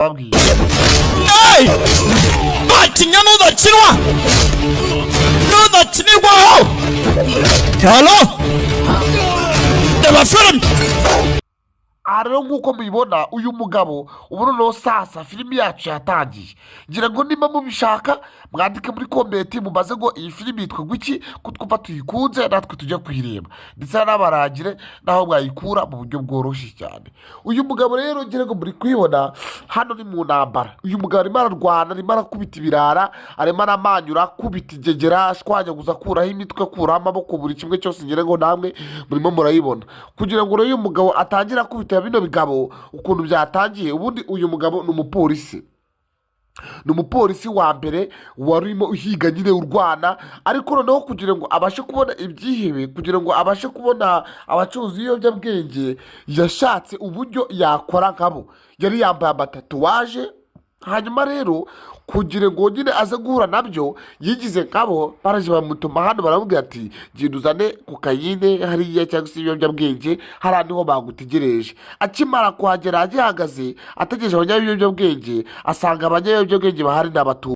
Babwiye. Hey! Bakinya n'udakinwa, n'udakinirwaho. Halo, reba filime. Aha rero, nk'uko mubibona, uyu mugabo ubu noneho sasa filimi yacu yatangiye. Ngira ngo niba mubishaka, mwandike muri comment mumaze ngo iyi filimi yitwa gwiki, ko twumva tuyikunze, natwe tujya kuyireba, ndetse n'abarangire n'aho mwayikura mu buryo bworoshye cyane. Uyu mugabo rero, ngira ngo muri kuyibona hano, ni mu ntambara. Uyu mugabo arimo ararwana, arimo arakubita ibirara, arimo aramanyura, akubita ingegera, ashwanyaguza, akuraho imitwe, akuraho amaboko, buri kimwe cyose. Ngira ngo namwe murimo murayibona. Kugira ngo rero uyu mugabo atangire akubita bino bigabo, ukuntu byatangiye, ubundi uyu mugabo ni umupolisi, ni umupolisi wa mbere warimo uhiga nyine, urwana. Ariko noneho kugira ngo abashe kubona ibyihebe, kugira ngo abashe kubona abacuruzi b'ibiyobyabwenge, yashatse uburyo yakora nkabo. Yari yambaye amatatouage. Hanyuma rero, kugira ngo nyine aze guhura nabyo, yigize nkabo. Baraje bamutuma hano, baramubwira ati: "Genda uzane cocaïne hariya cyangwa se ibiyobyabwenge hariya, niho bagutegereje." Akimara kuhagera, agihagaze ategereje abanyabiyobyabwenge, asanga abanyabiyobyabwenge bahari ni abatuye.